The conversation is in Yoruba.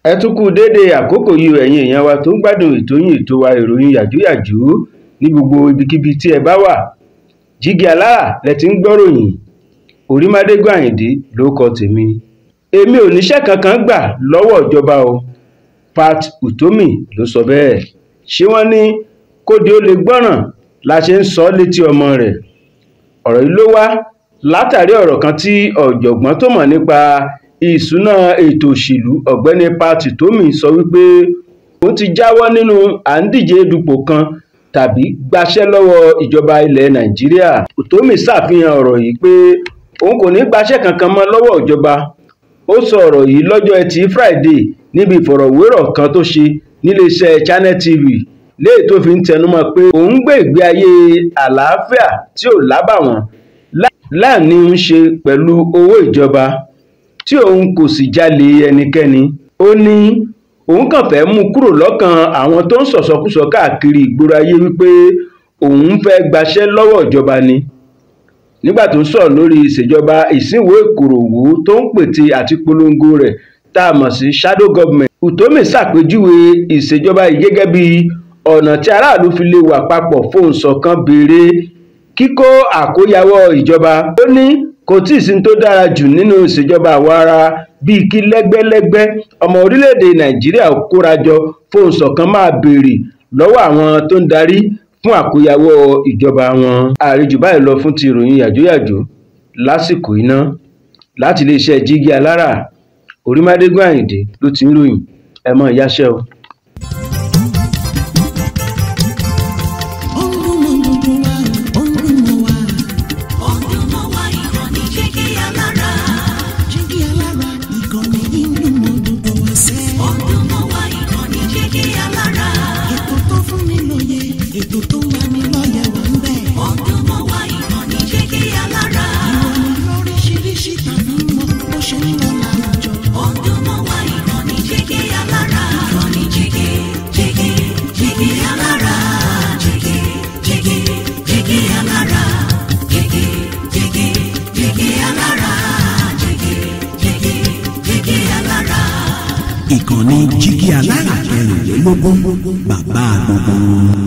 Ẹ tún kú déédé àkókò yìí, ẹ̀yin èèyàn wa tó ń gbádùn ètò yín, ètò wa, ìròyìn yàjóyàjó ní gbogbo ibikíbi tí ẹ bá wà. Jígí Alára lẹ ti ń gbọ́ròyìn. Orímádégún Àyìndé ló kọ tèmi. Èmi ò níṣẹ́ kankan gbà lọ́wọ́ ìjọba o, Pat Utomi ló sọ bẹ́ẹ̀. Ṣé wọ́n ní kóde ó lè gbọ́ràn la ṣe ń sọ létí ọmọ rẹ̀? Ọ̀rọ̀ yìí ló wá látàrí ọ̀rọ̀ kan tí ọ̀jọ̀gbọ́n tó mọ̀ nípa ìṣúná ètò òṣèlú, Ọ̀gbẹ́ni Pat Utomi, sọ wípé òun ti jáwọ́ nínú à ń díje dupò kan tàbí gbaṣẹ́ lọ́wọ́ ìjọba ilẹ̀ Nàìjíríà. Utomi ṣàfihàn ọ̀rọ̀ yìí pé òun kò ní gbaṣẹ́ kankan mọ́ lọ́wọ́ ìjọba. Ó sọ ọ̀rọ̀ yìí lọ́jọ́ Ẹtì Friday níbi ìfọ̀rọ̀wérọ̀ kan tó ṣe níléeṣẹ́ Channel TV, léè tó fi ń tẹnumọ́ pé òun ń gbé ìgbé ayé àlàáfíà tí ò lábàwọ́n láìní ń ṣe pẹ̀lú owó ìjọba, tí òun kò sì jalè ẹnikẹ́ni. Ó ní òun kàn fẹ́ mú kúrò lọ́kàn àwọn tó ń sọ̀sọkúsọ káàkiri ìgboro ayé wípé òun fẹ́ gbaṣẹ́ lọ́wọ́ ìjọba ni. Nígbà tó ń sọ̀rọ̀ lórí ìṣèjọba ìsìnwó ìkòròwò tó ń pète àti polongo rẹ̀ tá a mọ̀ sí shadow government, Utomi ṣàpèjúwe ìṣèjọba yìí gẹ́gẹ́ bí ọ̀nà tí aráàlú fi lè wà papọ̀ fohùn ṣọ̀kan béèrè kíkó àkóyawọ́ ìjọba. Ó ní kò tíì sí tó dára jù nínú ìṣèjọba àwaarawa bíi kí lẹ́gbẹ́lẹ́gbẹ́ ọmọ orílẹ̀-èdè Nàìjíríà kóra jọ fohùn ṣọ̀kan máa béèrè lọ́wọ́ àwọn tó ń darí fún àkóyawọ́ ìjọba wọn. Àríjù báyìí lọ fún ti ìròyìn yàjóyàjó lásìkò iná láti iléeṣẹ́ Jígí Alára. Orímádégún Àyìndé ló ti ń ròyìn. Ẹ mọ́ ìyáṣẹ́ o. Ó ń dún mọ́ gbogbo wa, ó ń dún mọ́ wa. Ó ń dún mọ́ wa, ìkànnì Jígí Alára. Jígí Alára, ìkànnì yìí ń dún mọ́ gbogbo wa sẹ́. Ó ń dún mọ́ wa, ìkànnì Jígí Alára. Ètò tó fún ni lóye, ètò tó ń lani lọ́yẹ̀ wà ń bẹ̀. Ó ń dún mọ́ wa, ìkànnì Jígí Alára. Ìròyìn lóríṣiríṣi tàbí mọ́ bó ṣe ń lọ láwùjọ. Ó ń dún mọ́ wa, ìkànnì Jígí Alára. Ìkànnì Jígí, Jígí, Jígí Alára. Jígí, Jígí, Jígí Alára. Jígí, Jígí, Jígí Alára. Jígí, Jígí, Jígí Alára. Ìkànnì Jígí Alára 24, bàbá gbogbo wọn.